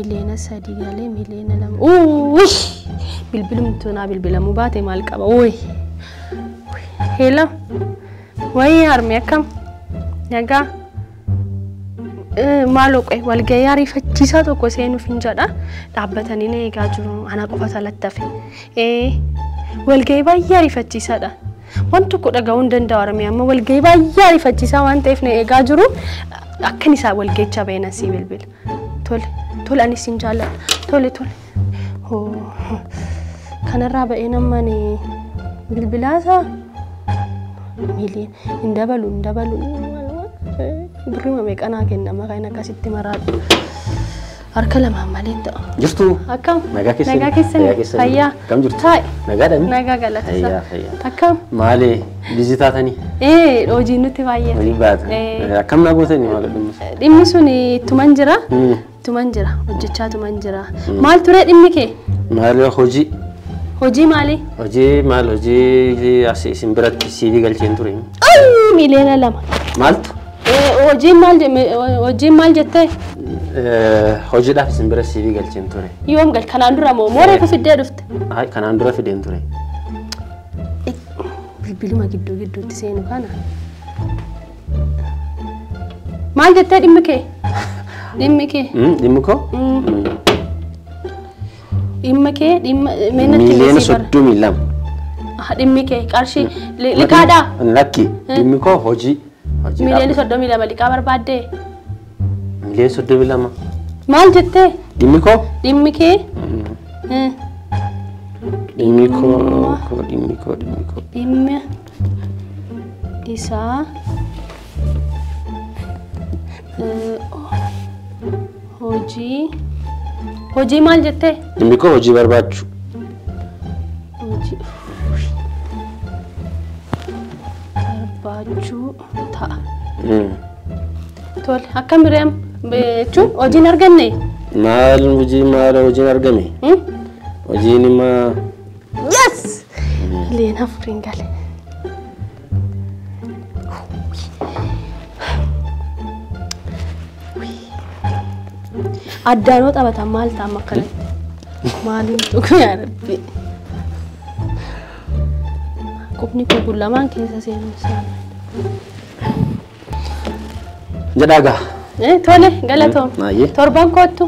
Miliyoona 3 galee miliyoona 2. Uuuy! Bilbilumtuu naa bilbilamuu baate maal qaba? Uuy! Hello. Wayii harmee akkam? Nagaa? Maaloo qo'e walgahii ariifachiisaa tokko seenuuf hin jedha. Dhaabbatanii na eegaa jiru. Ana qofa salattafe. Walgahii baay'ee ariifachiisaadha. Waan tokko dhaga'uu hin danda'u harmee amma walgahii baay'ee ariifachiisaa waan ta'eef na eegaa jiru. Akkan isaa walgahicha bahee nan sii bilbila. Tole tole anis sin jaalladha. Tole tole. Kanarraa ba'ee namani bilbilaasaa miliyoona hin dabalu hin dabalu. Birrima meeqanaa kennama kan akkasitti maraadhu. Harka lamaan malee hin ta'u. Jirtu? Akkam? Nagaa keessanii? Nagaa keessanii? Fayyaa? Akkam jirtu? Taa'i. Nagaadha mi? Nagaa galata isaa. Fayyaa fayyaa. Akkam? Maali bizii taatanii? Hojiin nutti baay'ata. Hojii baata. Akkam naa gootanii maal dhimmi? Dhimmi sun ittuman jira. Ittuman jira. Hojjechaa tuman jira. Maal ture dhimmi kee? Maali hojii? Hojii maali? Hojii maal hojii as isin biratti CV galcheen ture. Miliyoona 2. Maaltu? Hojiin maal jettee? Hojiidhaaf isin bira CV galcheen ture. Yoom gal kanaan dura moo moo reefu fiddee dhufte? Ay kanaan dura fideen ture. Bilbiluma gidduu gidduutti seenu kana. Maal jettee dhimmi kee? Dhimmi kee? Dhimmi koo? Dhimma kee dhimma meenatti Miliyoona 32. Dhimmi kee qarshii liqaadhaa? Lakki dhimmi koo hojii. Miliyoona 32 liqaa barbaaddee? Miliyoona 32. Maal jettee? Dhimmi koo? Dhimmi kee? Dhimmi koo dhimmi koo dhimmi koo. Dhimma isaa hojii hojii maal jettee? Dhimmi koo hojii barbaachuu. Hojii barbaachuu ta'a. Tole akkam Miriam jechuun hojiin arganne? Maal hojii maal hojiin argame? Hojiin immoo Yes! Miliyoona 4 gale. Addaanoo taphatan maal ta'a amma akkanatti? Maaliin dhugu yaa Rabbi? Qubni koo kun lamaan keessa seenuu isaa. Jedhaa gaa. Tole galatoom. Maayyee. Torban kottu.